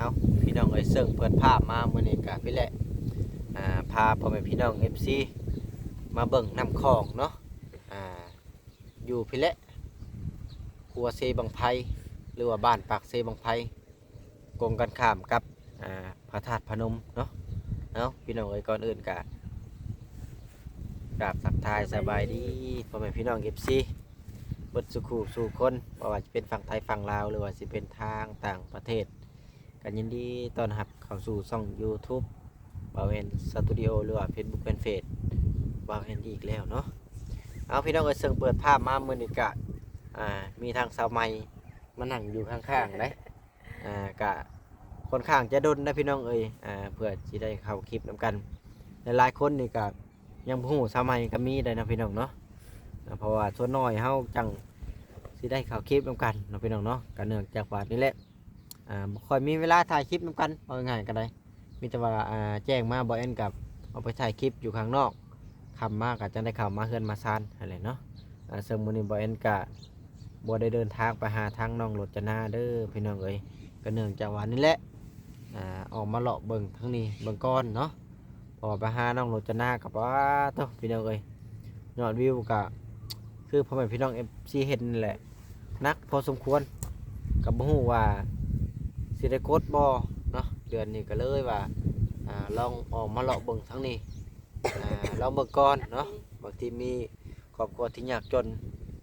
ເອົາ ພີ່ນ້ອງເອີຍ ເຊິ່ງເປີດພາບມາມື້ນີ້ກະພີ້ແຫຼະ ອ່າ ພາພໍ່ແມ່ພີ່ນ້ອງເອັຟຊີມາເບິ່ງນ້ຳຂອງເນາະ ອ່າ ຢູ່ພີ້ແຫຼະ ຂົວເຊບັ້ງໄຟ ຫຼືວ່າບ້ານປາກເຊບັ້ງໄຟ ກົງກັນຂ້າມກັບ ອ່າ ພະທາດພະນົມເນາະ. ເອົາ ພີ່ນ້ອງເອີຍ ກ່ອນອື່ນກະກາບທັກທາຍສະບາຍດີພໍ່ແມ່ພີ່ນ້ອງເອັຟຊີເບິດສູ່ຄູ່ສູ່ຄົນ ບໍ່ວ່າຈະເປັນຝັ່ງໄທຝັ່ງລາວ ຫຼືວ່າຊິເປັນທາງຕ່າງປະເທດ ກໍຍິນດີຕ້ອນຮັບເຂົ້າສູ່ຊ່ອງຢູທູບ ບ່າວແອນສະຕູດິໂອ ຫຼືວ່າເຟສບຸກແຟນເພຈ ບ່າວແອນອີກແລ້ວເນາະ. ເອົາ ພີ່ນ້ອງເອີຍ ເຊິ່ງເປີດພາບມາມື້ນີ້ກະ ອ່າ ມີທາງສາວໃໝ່ມານັ່ງຢູ່ຂ້າງໆເດ້ ອ່າ ກະຄ່ອນຂ້າງຈະດົນນະພີ່ນ້ອງເອີຍ ອ່າ ເພື່ອຊິໄດ້ເຂົ້າຄລິບນຳກັນ. ຫຼາຍໆຄົນນີ້ກະຍັງບໍ່ຮູ້ສາວໃໝ່ກໍມີໄດ໋ເນາະພີ່ນ້ອງເນາະ ອ່າ ເພາະວ່າສ່ວນໜ້ອຍເຮົາຈັ່ງຊິໄດ້ເຂົ້າຄລິບນຳກັນເນາະພີ່ນ້ອງເນາະ. ກໍເນື່ອງຈາກວ່ານີ້ແຫຼະ ອ່າ ບໍ່ຄ່ອຍມີເວລາຖ່າຍຄລິບນຳກັນ ເວົ້າງ່າຍໆກໍໄດ້ ມີແຕ່ວ່າ ອ່າ ແຈ້ງມາ ບ່າວແອນກໍອອກໄປຖ່າຍຄລິບຢູ່ຂ້າງນອກ ຄ່ຳມາກໍຈັ່ງໄດ້ເຂົ້າມາເຮືອນມາຊານຫັ້ນແຫຼະເນາະ. ອ່າ ເຊິ່ງມື້ນີ້ບ່າວແອນກໍບໍ່ໄດ້ເດີນທາງໄປຫາທາງນ້ອງໂລດຈະນາເດີພີ່ນ້ອງເອີຍ ກໍເນື່ອງຈາກວ່ານີ້ແຫຼະ ອ່າ ອອກມາເລາະເບິ່ງທາງນີ້ເບິ່ງກ່ອນເນາະ ເພາະວ່າໄປຫານ້ອງໂລດຈະນາກໍ ປາໂທ້ ພີ່ນ້ອງເອີຍ ຍອດວິວກໍຄືພໍ່ແມ່ພີ່ນ້ອງເອັຟຊີເຫັນນັ້ນແຫຼະ ໜັກພໍສົມຄວນ ກໍບໍ່ຮູ້ວ່າຊິໄດ້ກົດບໍ່ເນາະ. ເດືອນນີ້ກໍເລີຍວ່າ ອ່າ ລອງອອກມາເລາະເບິ່ງທາງນີ້ ອ່າ ລອງເບິ່ງກ່ອນເນາະ ບາງທີມີຄອບຄົວທີ່ຍາກຈົນ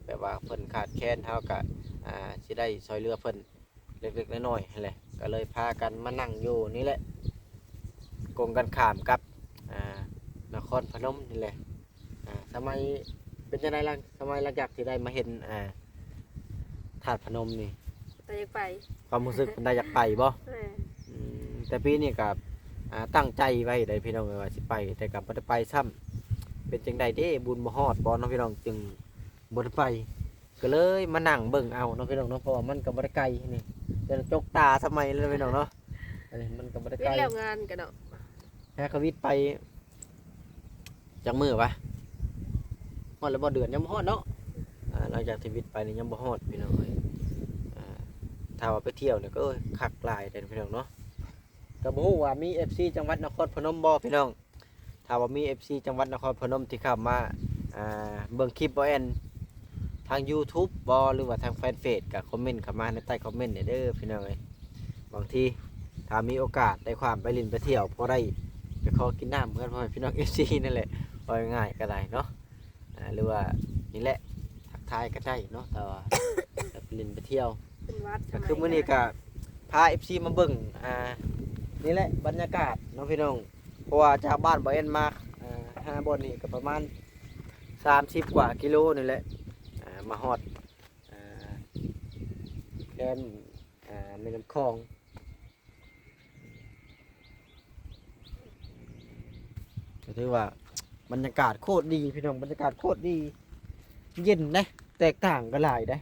ແບບວ່າເພິ່ນຂາດແຄນ ເຮົາກໍ ອ່າ ຊິໄດ້ຊ່ອຍເຫຼືອເພິ່ນເລັກໆນ້ອຍໆຫັ້ນແຫຼະ ກໍເລີຍພາກັນມານັ່ງຢູ່ນີ້ແຫຼະ ກົງກັນຂ້າມກັບ ອ່າ ນະຄອນພະນົມນີ້ແຫຼະ. ອ່າ ສະໄໝ ເປັນຈັ່ງໃດຫຼັງ ສະໄໝຫຼັງຈາກທີ່ໄດ້ມາເຫັນ ອ່າ ທາດພະນົມນີ້ ຕາຢາກໄປ ຄວາມຮູ້ສຶກເປັນຕາຢາກໄປບໍ່? ແມ່ນ ອືມ ແຕ່ປີນີ້ກໍ ອ່າ ຕັ້ງໃຈໄວ້ໄດ໋ພີ່ນ້ອງເອີຍ ວ່າຊິໄປ ແຕ່ກໍບໍ່ໄດ້ໄປຊ້ຳ ເປັນຈັ່ງໃດເດ້ ບຸນບໍ່ຮອດບໍ່ເນາະພີ່ນ້ອງ ຈຶ່ງບໍ່ໄດ້ໄປ ກໍເລີຍມານັ່ງເບິ່ງເອົາເນາະພີ່ນ້ອງເນາະ ເພາະວ່າມັນກໍບໍ່ໄດ້ໄກນີ້ ຈົນຈົກຕາສະໄໝເລີຍພີ່ນ້ອງເນາະ ອັນນີ້ມັນກໍບໍ່ໄດ້ໄກ ແລ້ວງານກັນເນາະ ແຮກະວິດໄປ ຈັກມື້ວະ ຮອດແລ້ວບໍ່ ເດືອນ ຍັງບໍ່ຮອດເນາະ. ອ່າ ຫຼັງຈາກທີ່ວິດໄປນີ້ຍັງບໍ່ຮອດພີ່ນ້ອງເອີຍ ອ່າ ຖ້າວ່າໄປທ່ຽວນີ້ກໍ ໂອ້ຍ ຄັກຫຼາຍເດ້ພີ່ນ້ອງເນາະ. ກໍບໍ່ຮູ້ວ່າມີເອັຟຊີຈັງຫວັດນະຄອນພະນົມບໍ່ພີ່ນ້ອງ ຖ້າວ່າມີເອັຟຊີຈັງຫວັດນະຄອນພະນົມທີ່ເຂົ້າມາ ອ່າ ເບິ່ງຄລິບບ່າວແອນທາງຢູທູບບໍ່ ຫຼືວ່າທາງແຟນເພຈ ກໍຄອມເມັນເຂົ້າມາໃນໃຕ້ຄອມເມັນແດ່ເດີພີ່ນ້ອງເອີຍ. ບາງທີຖ້າມີໂອກາດໄດ້ຄວາມໄປຫຼິ້ນໄປທ່ຽວ ພໍໄດ້ໄປຂໍກິນນ້ຳເພື່ອນພໍ່ແມ່ພີ່ນ້ອງເອັຟຊີນັ້ນແຫຼະ ເວົ້າງ່າຍໆກໍໄດ້ເນາະ ອ່າ ຫຼືວ່ານີ້ແຫຼະ ທັກທາຍກັນໄດ້ເນາະ ຖ້າວ່າໄປຫຼິ້ນໄປທ່ຽວ ເປັນຫວັດ ກໍຄືມື້ນີ້ກໍພາເອັຟຊີມາເບິ່ງ ອ່າ ນີ້ແຫຼະບັນຍາກາດເນາະພີ່ນ້ອງ ເພາະວ່າຈາກບ້ານບ່າວແອນມາ ອ່າ ຫາບ່ອນນີ້ກໍປະມານສາມສິບກວ່າກິໂລນີ້ແຫຼະ ອ່າ ມາຮອດ ອ່າ ແຄມ ອ່າ ແມ່ນ້ຳຂອງ ກໍຖືວ່າບັນຍາກາດໂຄດດີພີ່ນ້ອງ ບັນຍາກາດໂຄດດີ ເຢັນເດ້ ແຕກຕ່າງກັນຫຼາຍເດ້.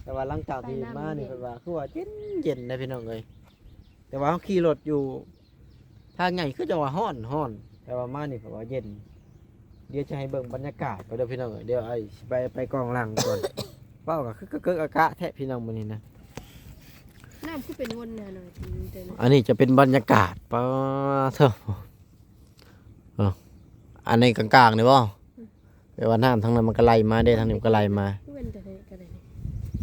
ແຕ່ວ່າຫຼັງຈາກທີ່ມານີ້ ເພິ່ນວ່າຄືວ່າເຢັນໆເດ້ພີ່ນ້ອງເອີຍ ແຕ່ວ່າເຮົາຂີ່ລົດຢູ່ ທາງໃຫຍ່ຄືຈະວ່າຮ້ອນ ຮ້ອນ ແຕ່ວ່າມານີ້ເຂົາວ່າເຢັນ. ດຽວຈະໃຫ້ເບິ່ງບັນຍາກາດກ່ອນເດີພີ່ນ້ອງເອີຍ ດຽວອ້າຍຊິໄປ ໄປກ້ອງຫຼັງກ່ອນ ເວົ້າກໍຄືກະເກີກອາກະແທ້ພີ່ນ້ອງມື້ນີ້ນະ ນ້ຳຄືເປັນວົນແນວນັ້ນ ອັນນີ້ຈະເປັນບັນຍາກາດ ປາໂທ້ ເອີ ອັນໃນກາງໆນີ້ບໍ່? ແປວ່ານ້ຳທາງນັ້ນມັນກໍໄຫຼມາເດ້ ທາງນີ້ມັນກໍໄຫຼມາ ຄືເປັນແຕ່ໃນກະໄດນີ້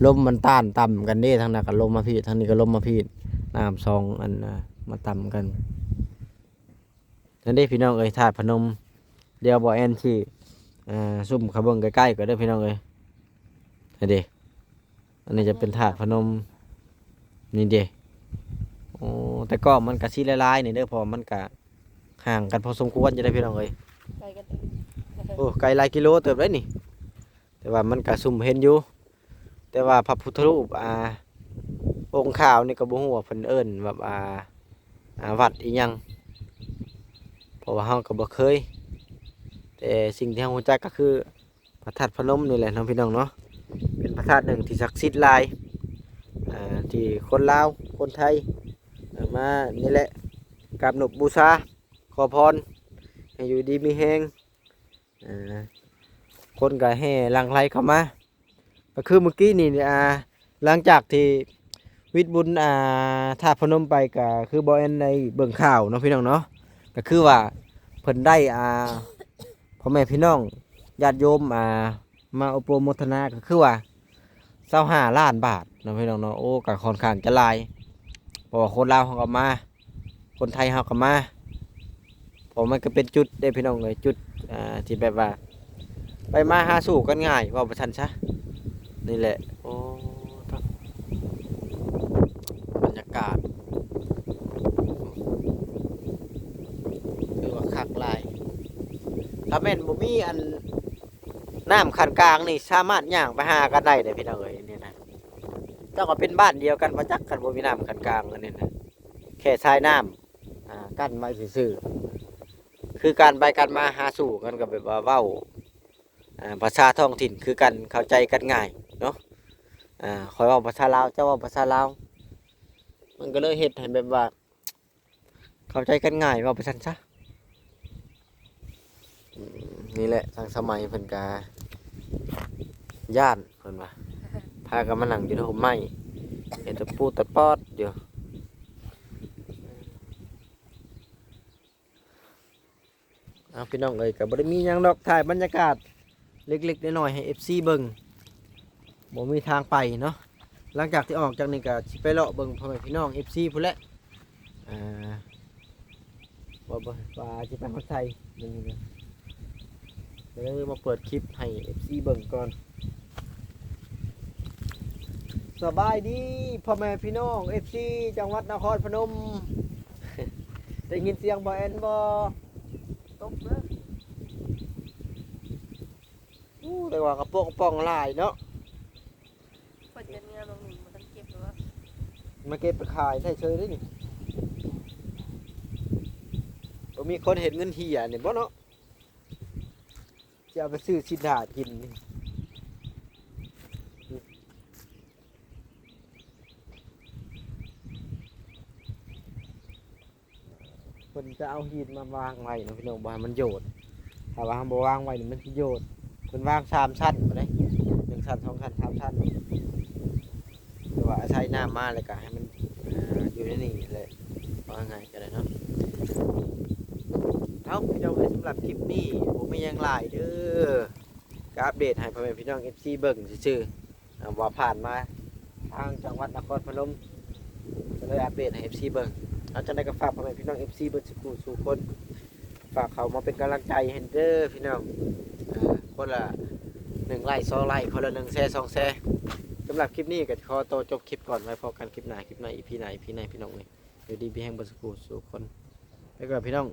ລົມມັນຕ້ານຕ່ຳກັນເດ້ ທາງນັ້ນກໍລົມມາພີ້ ທາງນີ້ກໍລົມມາພີ້ ນ້ຳສອງອັນນະ ມາຕ່ຳກັນ. ນັ້ນເດ້ພີ່ນ້ອງເອີຍ ທາດພະນົມ ດຽວບ່າວແອນຊິ ອ່າ ຊູມເຂົ້າເບິ່ງໃກ້ໆກ່ອນເດີພີ່ນ້ອງເອີຍ ຫັ້ນເດ້. ອັນນີ້ຈະເປັນທາດພະນົມ ນີ້ເດ້. ໂອ້ ແຕ່ກ້ອງມັນກະຊິຫຼາຍໆນີ້ເດີ ເພາະວ່າມັນກະຫ່າງກັນພໍສົມຄວນຢູ່ເດ້ພີ່ນ້ອງເອີຍ ໄກກັນເຕີບ ໂອ້ ໄກຫຼາຍກິໂລເຕີບເດ້ນີ້ ແຕ່ວ່າມັນກະຊຸ່ມເຫັນຢູ່. ແຕ່ວ່າພະພຸດທະຮູບ ອ່າ ອົງຂາວນີ້ກໍບໍ່ຮູ້ວ່າເພິ່ນເອີ້ນແບບ ອ່າ ອ່າ ວັດອີ່ຫຍັງ ເພາະວ່າເຮົາກໍບໍ່ເຄີຍ ແຕ່ສິ່ງທີ່ເຮົາຮູ້ຈັກກໍຄື ພະທາດພະນົມນີ້ແຫຼະເນາະພີ່ນ້ອງເນາະ ເປັນພະທາດໜຶ່ງທີ່ສັກສິດຫຼາຍ ອ່າ ທີ່ຄົນລາວ ຄົນໄທ ອ່າ ມານີ້ແຫຼະ ກາບນົບບູຊາ ຂໍພອນໃຫ້ຢູ່ດີມີແຮງ ອ່າ ຄົນກໍແຫ່ຫຼັ່ງໄຫຼເຂົ້າມາ ກໍຄືມື້ກີ້ນີ້ ອ່າ ຫຼັງຈາກທີ່ ວິດບຸນ ອ່າ ທາດພະນົມໄປ ກະຄືບໍ່ແອນໄດ້ເບິ່ງຂ່າວເນາະພີ່ນ້ອງເນາະ ກະຄືວ່າເພິ່ນໄດ້ ອ່າ ພໍ່ແມ່ພີ່ນ້ອງຍາດໂຍມ ອ່າ ມາໂອໂປໂມທະນາ ກະຄືວ່າຊາວຫ້າລ້ານບາດເນາະພີ່ນ້ອງເນາະ. ໂອ້ ກະຄ່ອນຂ້າງຈະຫຼາຍ ເພາະວ່າຄົນລາວເຮົາກະມາ ຄົນໄທເຮົາກະມາ ເພາະມັນກະເປັນຈຸດເດ້ພີ່ນ້ອງເອີຍ ຈຸດ ອ່າ ທີ່ແບບວ່າໄປມາຫາສູ່ກັນງ່າຍ ເວົ້າວ່າຊັ້ນຊະ. ນີ້ແຫຼະ ໂອ້ ບັນຍາກາດ ຖືວ່າຄັກຫຼາຍ. ຖ້າແມ່ນບໍ່ມີອັນນ້ຳຂັ້ນກາງນີ້ ສາມາດຍ່າງໄປຫາກັນໄດ້ເດ້ພີ່ນ້ອງເອີຍ. ນີ້ນະ ເຈົ້າກະເປັນບ້ານດຽວກັນບໍ່ຈັກ ຄັນບໍ່ມີນ້ຳຂັ້ນກາງອັນນີ້ນະ ແຄ່ຊາຍນ້ຳ ອ່າ ກັ້ນໄວ້ຊື່ໆ ຄືການໄປການມາຫາສູ່ກັນ ກະແບບວ່າເວົ້າ ອ່າ ພາສາທ້ອງຖິ່ນຄືກັນ ເຂົ້າໃຈກັນງ່າຍເນາະ. ອ່າ ຂ້ອຍເວົ້າພາສາລາວ ເຈົ້າເວົ້າພາສາລາວ ມັນກະເລີຍເຮັດໃຫ້ແບບວ່າເຂົ້າໃຈກັນງ່າຍ ເວົ້າໄປຊັ້ນຊະ. ອືມ ນີ້ແຫຼະ ທາງສະໄໝເພິ່ນກະຢ້ານ ເພິ່ນວ່າ ພາກັນມານັ່ງຢູ່ໃນຮົ່ມໄມ້ ເຮັດຕະປູຕະປອດຢູ່. ເອົາ ພີ່ນ້ອງເອີຍ ກະບໍ່ໄດ້ມີຫຍັງດອກ ຖ່າຍບັນຍາກາດເລັກໆນ້ອຍໆໃຫ້ເອັຟຊີເບິ່ງ ບໍ່ມີທາງໄປເນາະ. ຫຼັງຈາກທີ່ອອກຈາກນີ້ກະຊິໄປເລາະເບິ່ງພໍ່ແມ່ພີ່ນ້ອງເອັຟຊີພຸ້ນແຫຼະ ອ່າ ວ່າ ວ່າຊິໄປຮອດໃສ ນີ້ນະ ກະເລີຍມາເປີດຄລິບໃຫ້ເອັຟຊີເບິ່ງກ່ອນ. ສະບາຍດີພໍ່ແມ່ພີ່ນ້ອງເອັຟຊີ ຈັງຫວັດນະຄອນພະນົມ ໄດ້ຍິນສຽງບໍ່ແອນບໍ່? ຕົກເດີ. ໂອ້ ແຕ່ວ່າກະໂປະກະປ່ອງຫຼາຍເນາະ. ເພິ່ນຈະເມືອບາງໜຶ່ງບໍ່ທັນເກັບແລ້ວ ມາເກັບໄປຂາຍໄດ້ເຊີຍເດ້ນີ້. ບໍ່ມີຄົນເຮັດເງິນເຫຍນີ້ບໍ່ເນາະ ຊິເອົາໄປຊື້ຊີ້ນດາດກິນນີ້. ເພິ່ນຈະເອົາຫີນມາວາງໄວ້ເນາະພີ່ນ້ອງ ບໍ່ໃຫ້ມັນໂຍດ. ຖ້າວ່າເຮົາບໍ່ວາງໄວ້ນີ້ມັນຊິໂຍດ. ເພິ່ນວາງສາມຊັ້ນພຸ້ນເດ້ ໜຶ່ງຊັ້ນ ສອງຊັ້ນ ສາມຊັ້ນ ແຕ່ວ່າອາໄສນ້ຳມາແລ້ວກະໃຫ້ມັນ ອ່າ ຢູ່ໃນນີ້ແຫຼະ ວ່າງ່າຍກະໄດ້ເນາະ. ເອົາ ພີ່ນ້ອງເອີຍ ສຳລັບຄລິບນີ້ບໍ່ມີຫຍັງຫຼາຍເດີ ກະອັບເດດໃຫ້ພໍ່ແມ່ພີ່ນ້ອງເອັຟຊີເບິ່ງຊື່ໆ. ອ່າ ວ່າຜ່ານມາທາງຈັງຫວັດນະຄອນພະນົມ ກະເລີຍອັບເດດໃຫ້ເອັຟຊີເບິ່ງ. ເອົາ ຈັ່ງໃດກະຝາກພໍ່ແມ່ພີ່ນ້ອງເອັຟຊີເບິດສູ່ຜູ້ສູ່ຄົນ ຝາກເຂົ້າມາເປັນກຳລັງໃຈໃຫ້ເດີພີ່ນ້ອງ ອ່າ ຄົນລະໜຶ່ງໄລ້ ສອງໄລ້ ຄົນລະໜຶ່ງແຊ ສອງແຊ. ສຳລັບຄລິບນີ້ກະຂໍໂຕຈົບຄລິບກ່ອນ ໄວ້ພົບກັນຄລິບໜ້າ ຄລິບໜ້າ ອີພີໜ້າ ອີພີໜ້າ ພີ່ນ້ອງເອີຍ. ຢູ່ດີມີແຮງເບິດສູ່ຜູ້ສູ່ຄົນ ໄປກ່ອນພີ່ນ້ອງ.